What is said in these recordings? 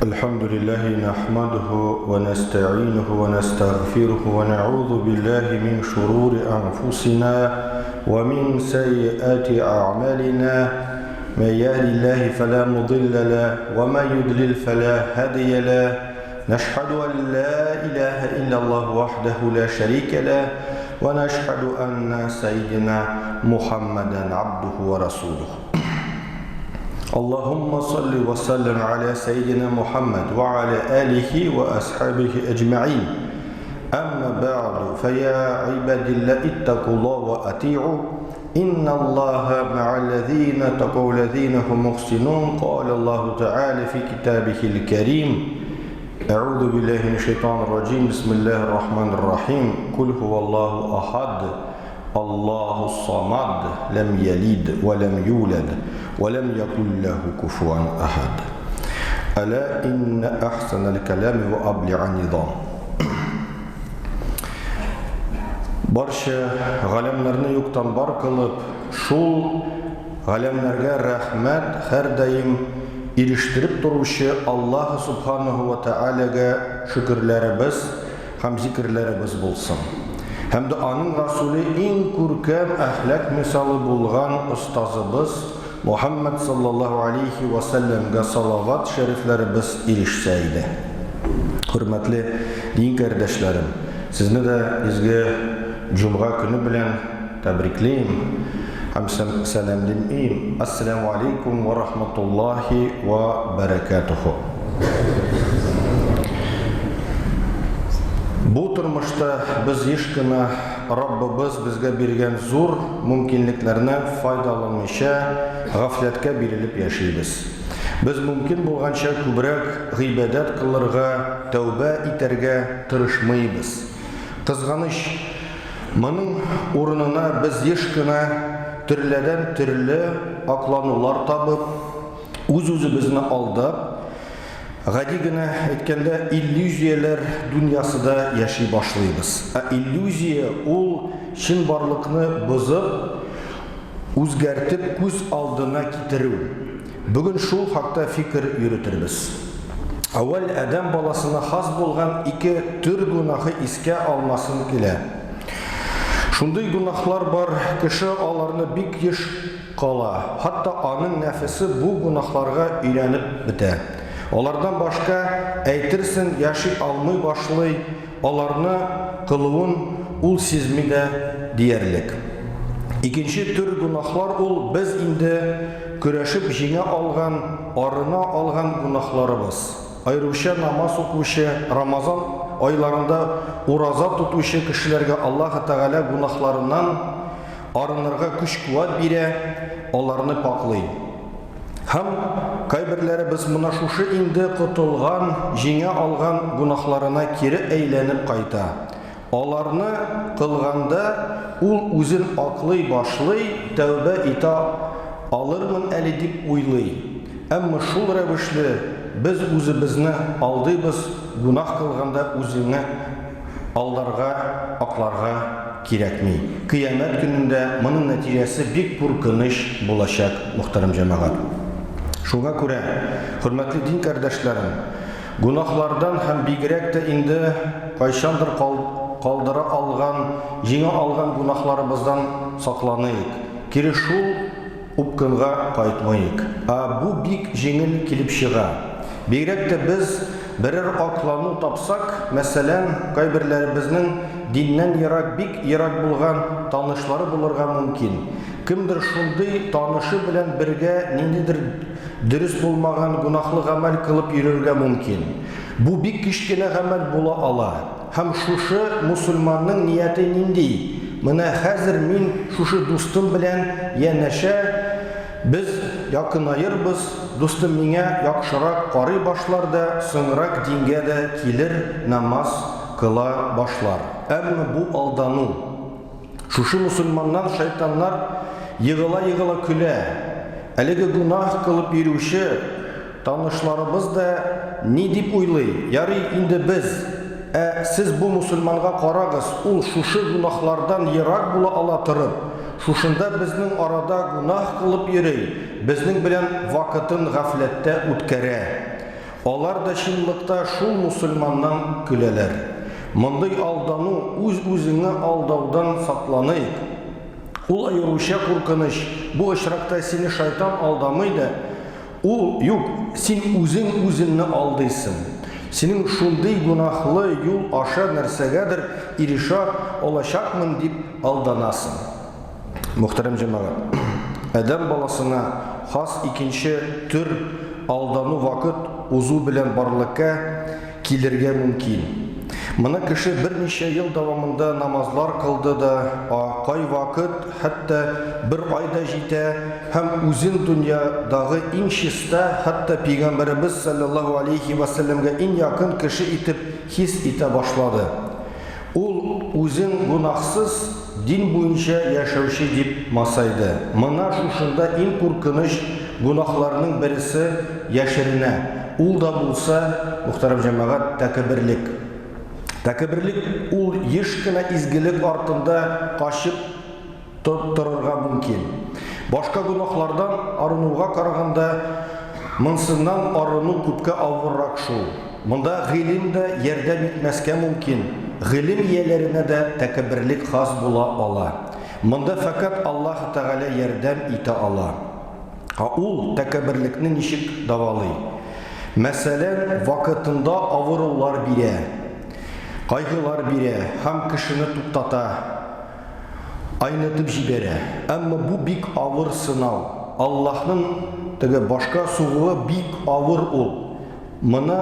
الحمد لله نحمده ونستعينه ونستغفره ونعوذ بالله من شرور أنفسنا ومن سيئات أعمالنا من يهد الله فلا مضل له ومن يضلل فلا هادي له نشهد أن لا إله إلا الله وحده لا شريك له ونشهد أن سيدنا محمدا عبده ورسوله اللهم صل وسلم على سيدنا محمد وعلى آله وأصحابه أجمعين أما بعد فيا عباد الله اتقوا الله وأطيعوا إن الله مع الذين تقوا الذين هم محسنون قال الله تعالى في كتابه الكريم أعوذ بالله من الشيطان الرجيم بسم الله الرحمن الرحيم قل هو الله أحد الله الصمد لم يلد ولم يولد ولم يكن له كفوا أحد ألا إن أحسن الكلام وأبلع النظام Барча галәмнәрне юктан бар кылып, шул галәмнәргә рәхмәт һәрдаим ирештереп торучы Аллаһы Субханаһу ва Тәгаләгә шөкерләребез һәм зикерләребез булсын. Һәм дә аның Расуле иң күркәм әхлак мисалы булган остазыбыз Мухәммәд саллаллаһу алейһи вә сәлләмгә салават шәрифләребез ирешсә иде. Хөрмәтле дин кардәшләрем, сезне дә изге җомга көне белән тәбриклим һәм сәламлим. Ассаляму алейкум ва рахматуллахи ва бәрәкәтуху. Бу тормышта без еш кына Раббыбыз безгә биргән зур мөмкинлекләрне файдаланмыйча, гафләткә бирелеп яшибез. Без мөмкин булганча күбрәк гыйбадәт кылырга, тәүбә итәргә тырышмыйбыз. Кызганыч, моның урынына без еш кына төрледән-төрле акланулар табып, үз-үзебезне алдап, гади генә әйткәндә, иллюзияләр дөньясыда яши башлыйбыз. Ә иллюзия ул чынбарлыкны бозып, үзгәртеп күз алдына китерү. Бүген шул хакта фикер йөретербез. Әүвәл адәм баласына хас булган ике төр гөнаһы искә алмасын килә. Шундый гөнаһлар бар, кеше аларны бик еш кала, хәтта аның нәфесе бу гөнаһларга өйрәнеп бетә. Алардан башка, әйтерсең, яши алмый башлый, аларны кылуын ул сизми дә диярлек. Икенче төр гөнаһлар ул без инде көрәшеп җиңә алган, арына алган гөнаһларыбыз. Аеруча намаз укучы, Рамазан айларында ураза тотучы кешеләргә Аллаһы Тәгалә гөнаһларыннан арынырга көч-куәт бирә, аларны пакълый. Һәм кайберләребез менә шушы инде котылган, җиңә алган гөнаһларына кире әйләнеп кайта. Аларны кылганда ул үзен аклый башлый, тәүбә итә алырмын әле дип уйлый. Әмма шул рәвешле без үзебезне алдыйбыз, гөнаһ кылганда үзеңне алдарга, акларга кирәкми. Кыямәт көнендә моның нәтиҗәсе бик куркыныч булачак, мөхтәрәм җәмәгать. Шуңа күрә, хөрмәтле дин кардәшләрем, гөнаһлардан һәм бигрәк тә инде кайчандыр калдыра алган, җиңә алган гөнаһларыбыздан сакланыйк. Кире шул упкынга кайтмыйк. Ә бу бик җиңел килеп чыга. Бигрәк тә без берәр аклану тапсак, мәсәлән, кайберләребезнең диннән ерак, бик ерак булган танышлары булырга мөмкин. Кемдер шундый танышы белән бергә ниндидер дөрес булмаган гөнаһлы гамәл кылып йөрергә мөмкин. Бу бик кечкенә гамәл була ала. Һәм шушы мусульманның нияте нинди? Менә хәзер мин шушы дустым белән янәшә, без якынаербыз, дустым миңа яхшырак карый башлар да, соңрак дингә дә килер, намаз кыла башлар. Әмма бу алдану. Шушы мусульманнан шайтаннар егыла-егыла көлә. Әлеге гөнаһ кылып йөрүче танышларыбыз да ни дип уйлый? Ярый инде без, ә сез бу мусульманга карагыз, ул шушы гөнаһлардан ерак була ала торып, шушында безнең арада гөнаһ кылып йөри, безнең белән вакытын гафләттә үткәрә. Алар да чынлыкта шул мусульманнан көләләр. Мондый алдану, үз-үзеңне алдаудан сакланыйк. Ул аеруча куркыныч, бу очракта сине шайтан алдамый да, ул, юк, син үзең үзеңне алдыйсың. Синең шундый гөнаһлы юл аша нәрсәгәдер ирешә алачакмын дип алданасың. Мөхтәрәм җәмәгать, адәм баласына хас икенче төр алдану вакыт узу белән барлыкка килергә мөмкин. Моны кеше берничә ел дәвамында намазлар кылды да, а кайвакыт хәтта бер ай да җитә һәм үзен дөньядагы иң чиста, хәтта Пәйгамбәребез салләллаһу алейһи вә сәлләмгә иң якын кеше итеп хис итә башлады. Ул үзен гөнаһсыз, дин буенча яшәүче дип масайды. Мына шушында иң куркыныч гөнаһларның бересе яшеренә. Ул да булса, мөхтәрәм җәмәгать, тәкәбберлек. Тәкәбберлек ул еш кына изгелек артында качып торырга мөмкин. Башка гөнаһлардан арынуга караганда, монсыннан арыну күпкә авыррак шул. Монда гыйлем дә ярдәм итмәскә мөмкин, гыйлем ияләренә дә тәкәбберлек хас була ала. Монда фәкать Аллаһы Тәгалә ярдәм итә ала. Ә ул тәкәбберлекне ничек дәвалый? Мәсәлән, вакытында авырулар бирә, кайгылар бирә һәм кешене туктата. Айнытып җибәрә. Әмма бу бик авыр сынау. Аллаһның теге башка сугуы бик авыр ул. Моны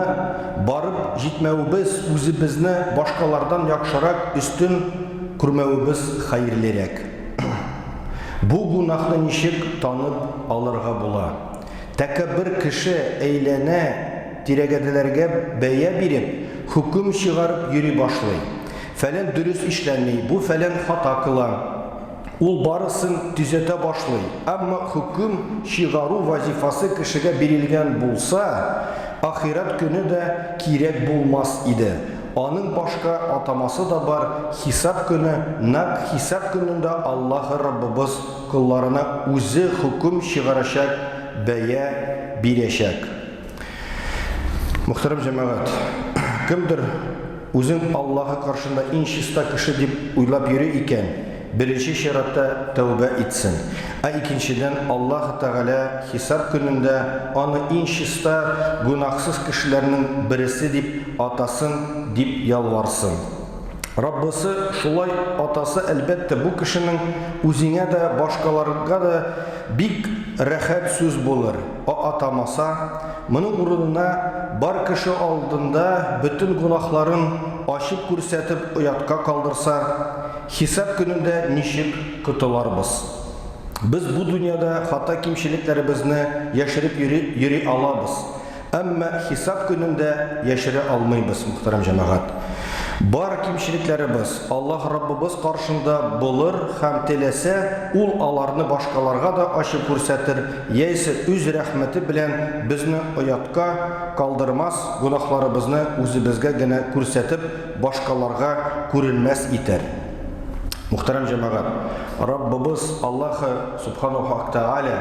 барып җитмәвебез, үзебезне башкалардан яхшырак, өстен күрмәвебез хәерлерәк. Бу гөнаһны ничек танып алырга була? Тәкәббер кеше әйләнә тирәгәделәргә бәя биреп, хөкем чыгарып йөри башлый. Фәлән дөрес эшләми, бу фәлән хата кыла. Ул барысын төзәтә башлый. Әмма хөкем чыгару вазифасы кешегә бирелгән булса, ахирәт көне дә кирәк булмас иде. Аның башка атамасы да бар, хисап көне, нәкъ хисап көнендә Аллаһы Раббыбыз колларына үзе хөкем чыгарачак, бәя бирәчәк. Мөхтәрәм җәмәгать, кемдер үзен Аллаһы каршында иң чиста кеше дип уйлап йөри икән, беренче чиратта тәүбә итсен. Ә икенчедән, Аллаһы Тәгалә хисап көнендә аны иң чиста, гөнаһсыз кешеләрнең бересе дип атасын, дип ялварсын. Раббысы шулай атаса, әлбәттә, бу кешенең үзеңә дә, башкаларга да бик рәхәт сүз булыр. Ә атамаса, моның урынына бар кеше алдында бөтен гөнаһларын ачып күрсәтеп оятка калдырса, хисап көнендә ничек котыларбыз? Без бу дөньяда хата-кимчелекләребезне яшереп йөри йөри алабыз. Әмма хисап көнендә яшерә алмыйбыз, мөхтәрәм җәмәгать. Бар кимчелекләребез Аллаһ Раббыбыз каршында булыр һәм теләсә, Ул аларны башкаларга да ачып күрсәтер, яисә Үз рәхмәте белән безне оятка калдырмас, гөнаһларыбызны үзебезгә генә күрсәтеп, башкаларга күренмәс итәр. Мөхтәрәм җәмәгать, Раббыбыз Аллаһы Субханаһу ва Тәгалә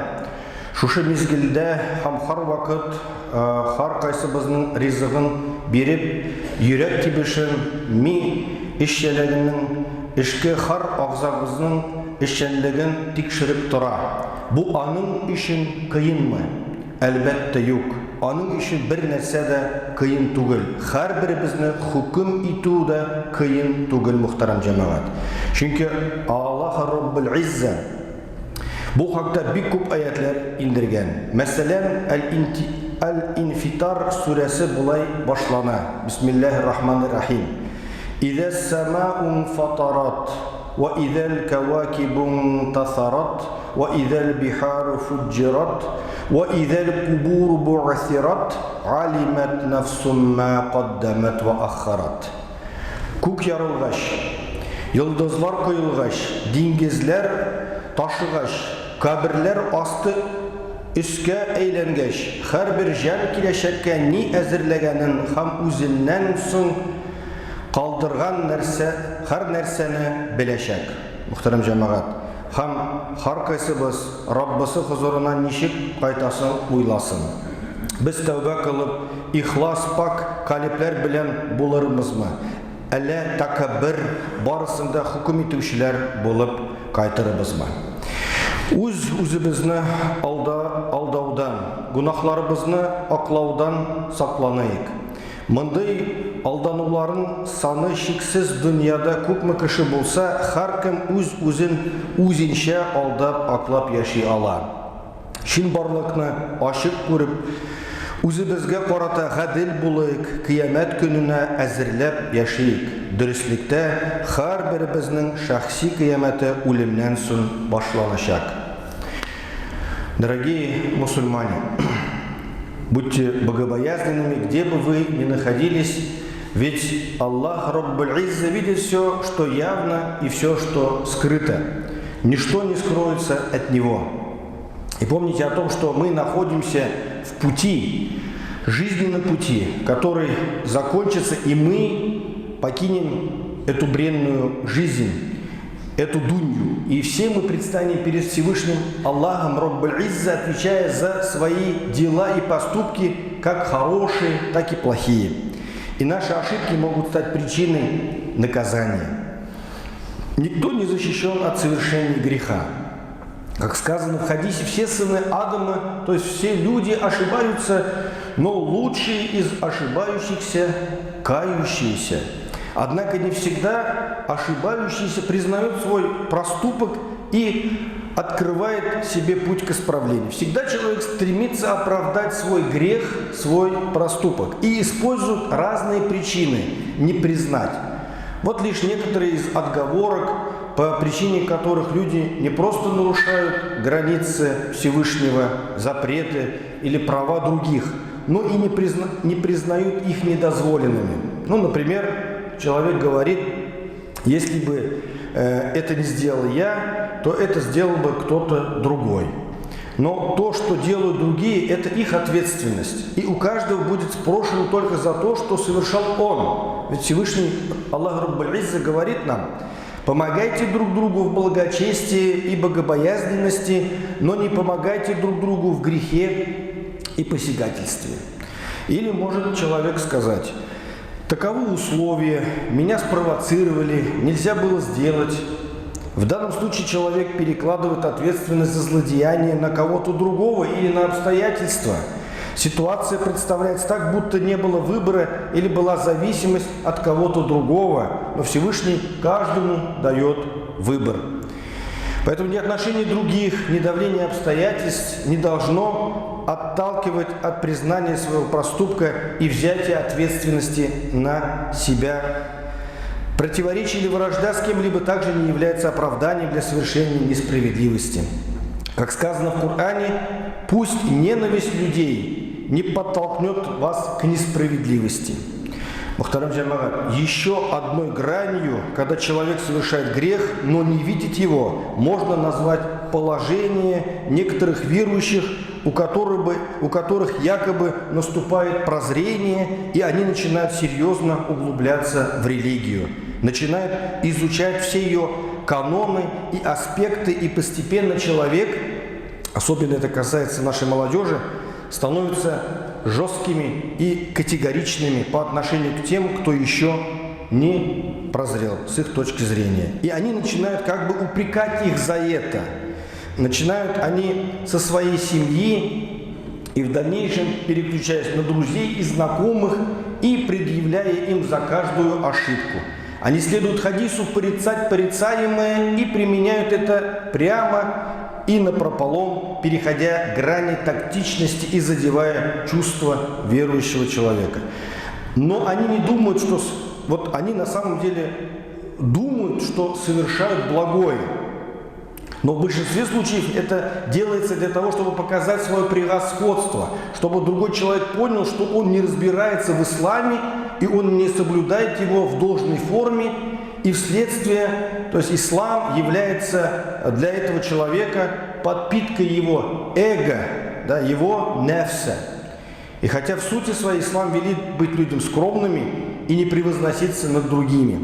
Шушы мизгелдә һәм һәрвакыт һәркайсыбызның ризыгын биреп, йөрәк тибешен, ми эшчәлегенең, эчке һәр агзабызның эшчәнлеген тикшереп тора. Бу аның өчен кыенмы? Әлбәттә, юк. Аның өчен бер нәрсә дә кыен түгел. Һәрберебезне хөкем итү дә кыен түгел, мөхтәрәм җәмәгать. Чөнки Аллаһы Раббул Иззә Бу хакта бик күп аятьләр индергән. Мәсәлән, Әл-Инфитар сүрәсе болай башлана, Бисмиллаһир рахманир рахим. Изә ссамау инфатарат, ва изәл кәвакибу интасарат, ва изәл бихару фуджират, ва изәл кубуру бу'сират, алимат нафсум ма каддамат ва аххарат. Күк ярылгач, йолдызлар коелгач, диңгезләр ташыгач, каберләр асты өскә әйләнгәч, һәрбер җан киләчәккә ни әзерләгәнен һәм үзеннән соң калдырган нәрсә, һәрнәрсәне беләчәк. Мөхтәрәм җәмәгать, һәм һәркайсыбыз Раббысы хозурына ничек кайтасын уйласын. Без тәүбә кылып, ихлас, пакь калебләр белән булырмызмы, әллә тәкәббер, барысын да хөкем итүчеләр булып кайтырбызмы? Үз-үзебезне алда алдаудан, гөнаһларыбызны аклаудан сакланыйк. Мондый алдануларын саны чиксез дөньяда күпме кеше булса, һәркем үз-үзен үзенчә алдап, аклап яши ала. Чынбарлыкны ачык күреп, үзебезгә карата гадел булыйк, кыямәт көненә әзерләп яшиек. Дөреслектә, һәрберебезнең шәхси кыямәте үлемнән соң башланачак. Дорогие мусульмане, будьте богобоязненными, где бы вы ни находились, ведь Аллах Раббуль Изза видит все, что явно и все, что скрыто. Ничто не скроется от Него. И помните о том, что мы находимся в пути, жизненном пути, который закончится, и мы покинем эту бренную жизнь, эту дунью. И все мы предстанем перед Всевышним Аллахом Раббуль Изза, отвечая за свои дела и поступки, как хорошие, так и плохие. И наши ошибки могут стать причиной наказания. Никто не защищен от совершения греха. Как сказано в хадисе, все сыны Адама, то есть все люди ошибаются, но лучшие из ошибающихся – кающиеся. Однако не всегда ошибающийся признает свой проступок и открывает себе путь к исправлению. Всегда человек стремится оправдать свой грех, свой проступок и использует разные причины не признать. Вот лишь некоторые из отговорок, по причине которых люди не просто нарушают границы Всевышнего, запреты или права других, но и не, призна, не признают их недозволенными. Ну, например, человек говорит, если бы э, это не сделал я, то это сделал бы кто-то другой. Но то, что делают другие, это их ответственность. И у каждого будет спрошено только за то, что совершал он. Ведь Всевышний Аллах Раббуль говорит нам, помогайте друг другу в благочестии и богобоязненности, но не помогайте друг другу в грехе и посягательстве. Или может человек сказать, таковы условия, меня спровоцировали, нельзя было сделать. В данном случае человек перекладывает ответственность за злодеяние на кого-то другого или на обстоятельства. Ситуация представляется так, будто не было выбора или была зависимость от кого-то другого, но Всевышний каждому дает выбор. Поэтому ни отношение других, ни давление обстоятельств не должно отталкивать от признания своего проступка и взятия ответственности на себя. Противоречие или вражда с кем-либо также не является оправданием для совершения несправедливости. Как сказано в Коране, пусть ненависть людей не подтолкнет вас к несправедливости. Мухтарам Джамагат, еще одной гранью, когда человек совершает грех, но не видит его, можно назвать положение некоторых верующих, у которых, бы, у которых якобы наступает прозрение, и они начинают серьезно углубляться в религию, начинают изучать все ее каноны и аспекты, и постепенно человек, особенно это касается нашей молодежи, становится жесткими и категоричными по отношению к тем, кто еще не прозрел с их точки зрения. И они начинают как бы упрекать их за это. Начинают они со своей семьи и в дальнейшем переключаясь на друзей и знакомых и предъявляя им за каждую ошибку. Они следуют хадису порицать порицаемое и применяют это прямо и напропалом, переходя грани тактичности и задевая чувства верующего человека. Но они не думают, что... Вот они на самом деле думают, что совершают благое. Но в большинстве случаев это делается для того, чтобы показать свое превосходство, чтобы другой человек понял, что он не разбирается в исламе, и он не соблюдает его в должной форме, и вследствие, то есть ислам является для этого человека подпиткой его эго, да, его нефса. И хотя в сути своей ислам велит быть людям скромными и не превозноситься над другими.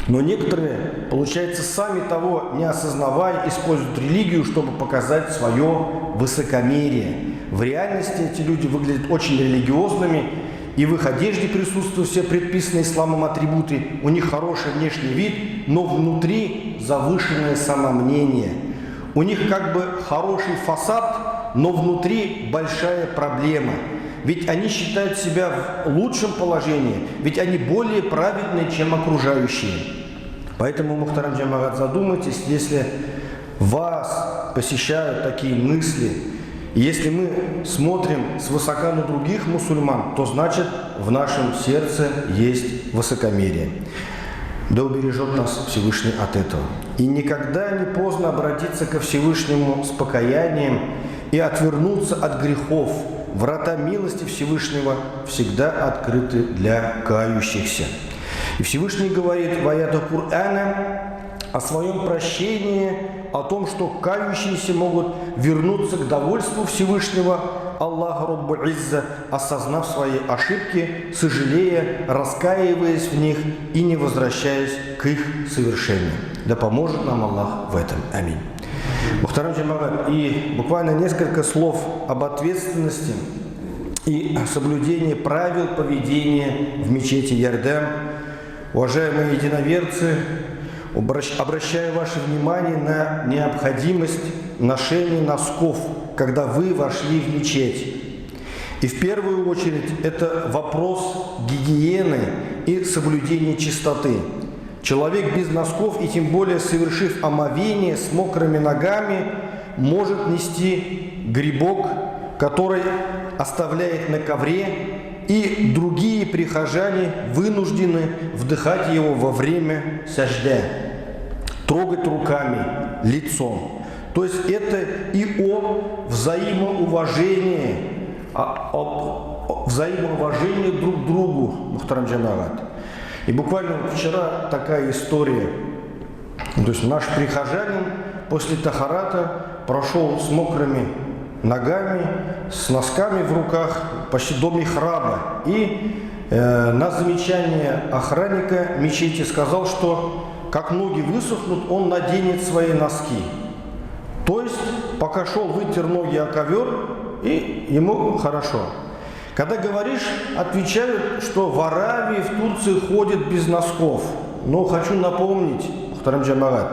Но некоторые, получается, сами того не осознавая, используют религию, чтобы показать свое высокомерие. В реальности эти люди выглядят очень религиозными, и в их одежде присутствуют все предписанные исламом атрибуты, у них хороший внешний вид, но внутри завышенное самомнение. У них как бы хороший фасад, но внутри большая проблема. Ведь они считают себя в лучшем положении, ведь они более праведные, чем окружающие. Поэтому, мөхтәрәм җәмәгать, задумайтесь, если вас посещают такие мысли, если мы смотрим свысока на других мусульман, то значит, в нашем сердце есть высокомерие. Да убережет нас Всевышний от этого. И никогда не поздно обратиться ко Всевышнему с покаянием и отвернуться от грехов. Врата милости Всевышнего всегда открыты для кающихся. И Всевышний говорит в аятах Корана о своем прощении, о том, что кающиеся могут вернуться к довольству Всевышнего Аллаха Раббуль Изза, осознав свои ошибки, сожалея, раскаиваясь в них и не возвращаясь к их совершению. Да поможет нам Аллах в этом. Аминь. Мөхтәрәм җәмәгать, и буквально несколько слов об ответственности и соблюдении правил поведения в мечети Ярдәм. Уважаемые единоверцы, обращаю ваше внимание на необходимость ношения носков, когда вы вошли в мечеть. И в первую очередь это вопрос гигиены и соблюдения чистоты. Человек без носков и тем более совершив омовение с мокрыми ногами может нести грибок, который оставляет на ковре, и другие прихожане вынуждены вдыхать его во время саждя, трогать руками, лицом. То есть это и о взаимоуважении, о взаимоуважении друг к другу, мөхтәрәм җәмәгать. И буквально вчера такая история. То есть наш прихожанин после тахарата прошел с мокрыми ногами, с носками в руках почти до михраба. И на замечание охранника мечети сказал, что как ноги высохнут, он наденет свои носки. То есть, пока шел, вытер ноги о ковер, и ему хорошо. Когда говоришь, отвечают, что в Аравии, в Турции ходят без носков. Но хочу напомнить, мөхтәрәм җәмәгать,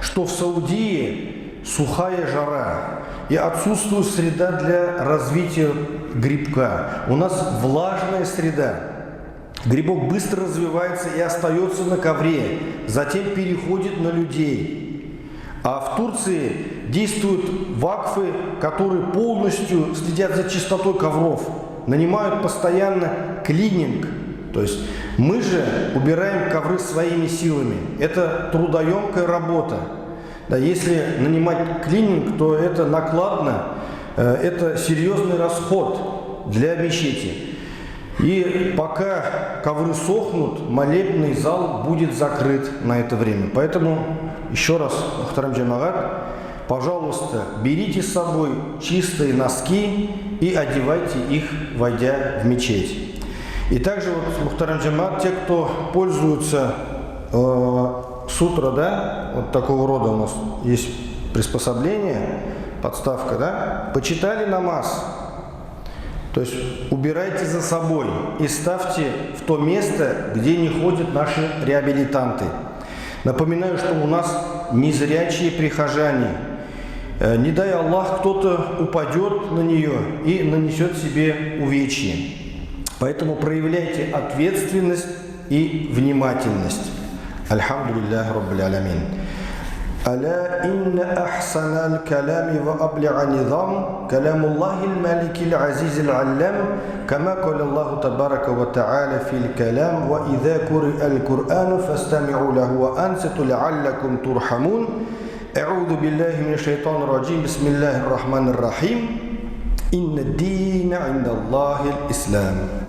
что в Саудии сухая жара и отсутствует среда для развития грибка. У нас влажная среда. Грибок быстро развивается и остается на ковре, затем переходит на людей. А в Турции действуют вакфы, которые полностью следят за чистотой ковров, нанимают постоянно клининг. То есть мы же убираем ковры своими силами. Это трудоемкая работа. Да, если нанимать клининг, то это накладно, это серьезный расход для мечети. И пока ковры сохнут, молебный зал будет закрыт на это время. Поэтому еще раз, мөхтәрәм җәмәгать, пожалуйста, берите с собой чистые носки и одевайте их, войдя в мечеть. И также, вот, мөхтәрәм җәмәгать, те, кто пользуются сутра, да, вот такого рода у нас есть приспособление, подставка, да, почитали намаз, то есть убирайте за собой и ставьте в то место, где не ходят наши реабилитанты. Напоминаю, что у нас незрячие прихожане. Не дай Аллах, кто-то упадет на нее и нанесет себе увечье. Поэтому проявляйте ответственность и внимательность. الحمد لله رب العالمين. ألا إن أحسن الكلام وأبلغ نظام كلام الله الملك العزيز العلام، كما قال الله تبارك وتعالى في الكلام: وإذا قرئ القرآن فاستمعوا له وأنصتوا لعلكم ترحمون. أعوذ بالله من الشيطان الرجيم، بسم الله الرحمن الرحيم، إن الدين عند الله الإسلام.